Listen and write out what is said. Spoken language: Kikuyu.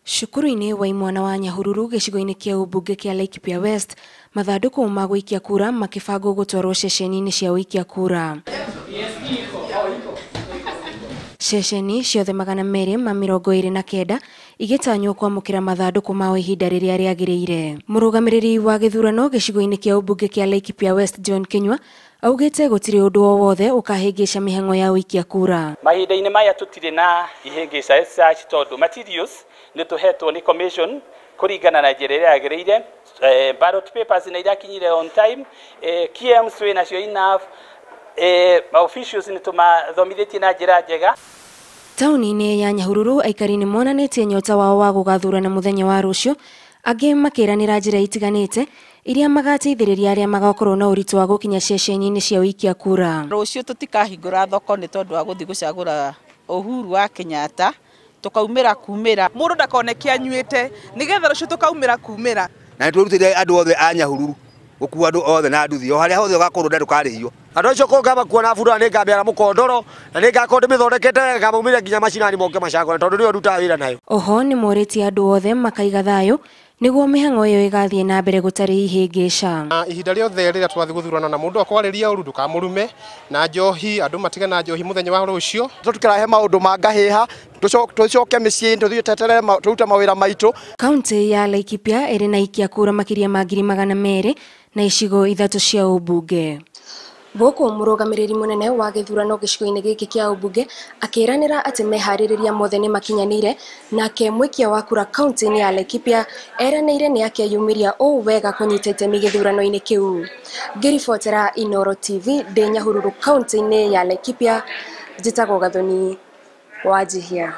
Cukuru-inĩ wa imwana wa Nyahururu gĩcigo-inĩ kĩa ũmbunge kĩa Laikipia West, mathandũkũ ma gũikia kura makĩbangwo gũtwarwo ceceni-inĩ cia ũikia kura. Ceceni ciothe 229 igĩtanywo kwamũkĩra mathandũkũ mao ihinda rĩrĩa rĩagĩrĩire. Mũrũgamĩrĩri wa gĩthurano gĩcigo-inĩ kĩa ũmbunge kĩa Laikipia West John Kinyua augĩte gũtirĩ ũndũ o wothe ũkahĩngĩca mĩhang'o ya ũikia kura. Mahinda-inĩ maya tũtirĩ na ihĩngĩca as such tondũ materials nĩ tũhetwo nĩ commission kũringana na njĩra ĩrĩa yagĩrĩire. Ballot papers nĩ irakinyire on time, KMs twĩ nacio enough, officials nĩ tũmathomithĩtie na njĩra njega. Taũni-inĩ ya Nyahururu aikari nĩ monanĩtie nyota wao wa gũgathurana mũthenya wa rũciũ, angĩ makĩranĩra njĩra itiganĩte iria magateithĩrĩria arĩa magakorwo na ũritũ wa gũkinya ceceni-inĩ cia ũikia kura. Rũciũ tũtikahingũra thoko nĩ tondũ wa gũthiĩ gũcagũra Uhuru wa Kenyatta, tukaumĩra kumĩra. Mũndũ ndakoneke anyuĩte nĩgetha rũciũ tũkaumĩra kumĩra. Na nĩtwĩrutĩire andũ othe a Nyahururu gũkua andũ othe na nduthi o harĩa hothe ũgakorwo ndũkarĩhio. Andũ acio kũngamba kuona bura nĩ ngambĩara mũkondoro na nĩ ngakorwo ndĩmĩthondekete ngamaumĩria nginya macinani moke macagũre tondũ nĩyo ndutaga wĩra nayo. Oho nĩ morĩtie andũ othe makaiga thayũ nĩguo mĩhang'o ĩyo ĩgathiĩ na mbere gũtarĩ ihĩngĩca. Ihinda rĩothe rĩrĩa twathiĩ gũthurana na mũndũ akwarĩria ũru ndũkamũrume na njohi, andũ matige na njohi mũthenya wa rũciũ. Tũtikarahe maũndũ ma ngahĩha, tũcoke mĩciĩ tũthiĩ tetere tũrute mawĩra maitũ. Kaunti ya Laikipia ĩrĩ na ikia kura makĩria ma 200,000 na icigo 3 cia ũmbunge. Gũkũ mũrũgamĩrĩri mũnene wa gĩthurano gĩcigo-inĩ gĩkĩ kĩa ũmbunge akĩranĩra atĩ meharĩrĩria mothe nĩ makinyanĩire, nake mwĩkia wa kura kaunti-inĩ ya Laikipia eranĩire nĩ akeyumĩria ũũ wega kũnyita itemi gĩthurano-inĩ kĩu. Ngĩribotera Inooro TV ndĩ Nyahururu kaunti-inĩ ya Laikipia, njĩtagwo Gathoni Wanjihia.